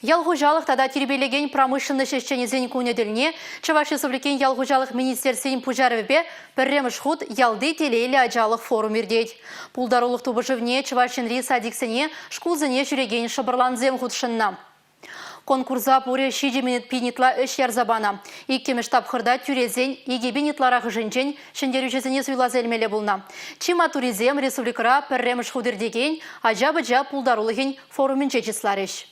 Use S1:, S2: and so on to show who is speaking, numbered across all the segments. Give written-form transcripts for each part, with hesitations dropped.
S1: Ял хуҫалӑх тата тирпейлекен промышленноҫ ӗҫченӗсен кунӗ тӗлне Чӑваш Республикин ял хуҫалӑх министерствин пуҫарӑвӗпе пӗрремӗш хут Ялти телейлӗ ачалӑх форум иртет. Пултарулӑх тупӑшӑвне Чӑваш Енри садиксене, шкулсене ҫӳрекен шӑпӑрлансем хутшӑннӑ. Конкурса пурӗ 7 пин ытла ӗҫ ярса панӑ. Иккӗмӗш тапхӑрта тӳресен 2000 ытларахӑшӗнчен ҫӗнтерӳҫӗсене суйласа илмелле пулнӑ. Чи маттуррисем республикӑра пӗрремӗш хут иртекен ача-пӑча пултарулӑхӗн форумӗнче чысларӗҫ.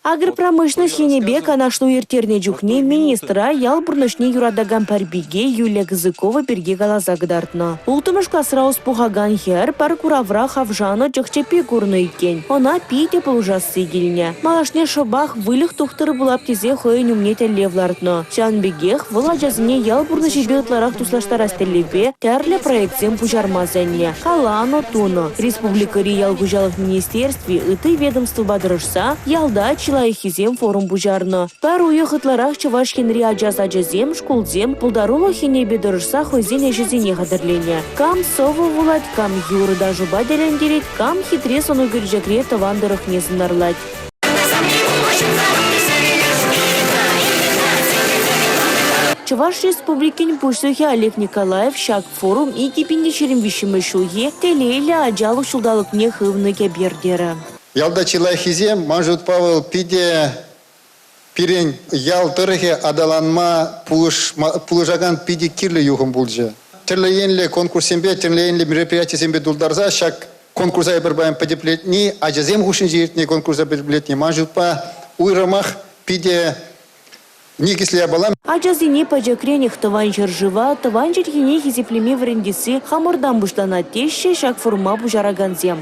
S2: Агропромышленноҫ енӗпе канашлу ирттернӗ чухне министра ял пурнӑҫне юратакан пӗр пике Юлия Кызыкова пирки каласа кӑтартнӑ. Улттӑмӗш класра ӑс пухакан хӗр пӗр куравра хавшанӑ чӑх-чӗппи курнӑ иккен. Ӑна питӗ пулӑшасси килнӗ. Малашне шӑпах выльӑх тухтӑрӗ пулап тесе хӑйӗн умне тӗллев лартнӑ. Ҫавӑн пекех вӑл ачасене ял пурнӑҫӗпе ытларах туслаштарас тӗллевпе тӗрлӗ проектсем пуҫарма сӗннӗ. Каланӑ, тунӑ. Республикӑри ял хуҫалӑх министерстви ытти ведомствӑпа тӑрӑшса ялта чи лайӑххисем форум пуҫарнӑ. Пӗр уйӑх ытларах Чӑваш Енри ача сачӗсем, шкулсем пултарулӑх енӗпе тӑрӑшса хӑйсен ӗҫӗсене хатӗрленӗ. Кам сӑвӑ вулать, кам юрӑ-ташӑпа тӗлӗнтерет, кам хитре сӑнӳкерчӗкре тӑван тӑрӑхне сӑнарлать. Чӑваш Республикин Пуҫлӑхӗ Олег Николаев ҫак форум 2023 ҫулхи Телейлӗ ачалӑх ҫулталӑкне хывнӑ кӗпер терӗ.
S3: Ялта чи лайӑххисем, ман шутпа, вӑл питӗ пирӗн ял тӑрӑхӗ аталанма пулӑшакан питӗ кирлӗ юхӑм пулчӗ. Тӗрлӗ енлӗ конкурссемпе, тӗрлӗ енлӗ мероприятисемпе тултарса ҫак конкурса эпир паян пӗтӗмлетни, ачасем хушшинче иртнӗ конкурса пӗтӗмлетни, ман шутпа, уйрӑмах питӗ никӗслӗ япала.
S2: Ачасене пӗчӗкренех тӑван ҫӗршыва, тӑван чӗлхене хисеплеме вӗрентесси хамӑртан пуҫланать теҫҫӗ ҫак форума пуҫаракансем.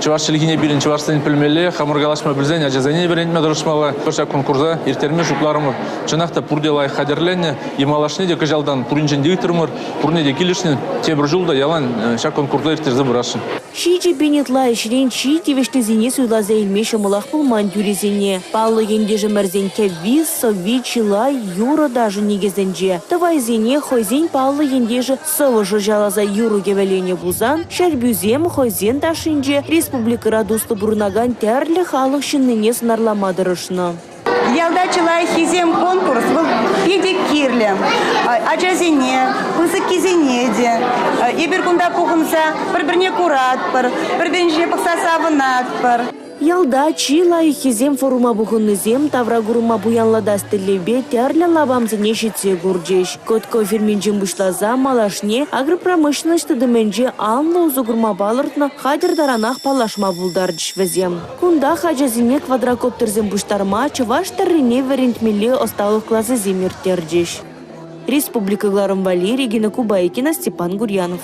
S4: Чӑваш чӗлхине пирӗн чӑвашсен пӗлмелле, хамӑр калаҫма пӗлсен ачасене вӗрентме тӑрӑшмалла. Ҫак конкурса ирттерме шутларӑмӑр. Чӑнах та пурте лайӑх хатӗрленнӗ. И малашне те кӑҫалтан пуринчен те ыйтрӑмӑр, пурне те килӗшнӗ. Тепӗр ҫул та ялан ҫак конкурса ирттерсе пырасшӑн.
S2: 7000 ытла ӗҫрен чи тивӗҫлисене суйласа илме ҫӑмӑлах пулман тӳресене. Паллӑ ентешӗмӗрсен кӗвви, сӑвви чылай юрӑ-ташӑ никӗсӗнче. Тӑвайсене хӑйсен паллӑ ентешӗ сӑвӑ шӑрҫаласа юрӑ кӗвӗленӗ пулсан, ҫӗрпӳсем хӑйсен ташшинче республикӑра туслӑ пурӑнакан тӗрлӗ халӑх ҫыннине сӑнарлама тӑрӑшнӑ.
S5: Ялта чи лайӑххисем конкурс вӑл питӗ кирлӗ. Ачасене, пысӑккисене те. Эпир кунта пухӑнса пӗр-пӗрне куратпӑр, пӗр-пӗрин ҫине пӑхса савӑнатпӑр.
S2: Ялта чи лайӑххисем форума пухӑннисем тавракурӑма пуянлатас тӗллевпе тӗрлӗ лапамсене ҫитсе курчӗҫ. Кӑткӑ ферминчен пуҫласа малашне агропромышленноҫ тытӑмӗнче анлӑ усӑ курма палӑртнӑ хатӗр таранах паллашма пултарчӗҫ вӗсем. Кунтах ачасене квадрокоптерсем пуҫтарма, чӑваш тӗррине вӗрентмелли ӑсталӑх класӗсем ирттерчӗҫ. Республика кӑларӑм валли Регина Кубайкина, Степан Гурьянов.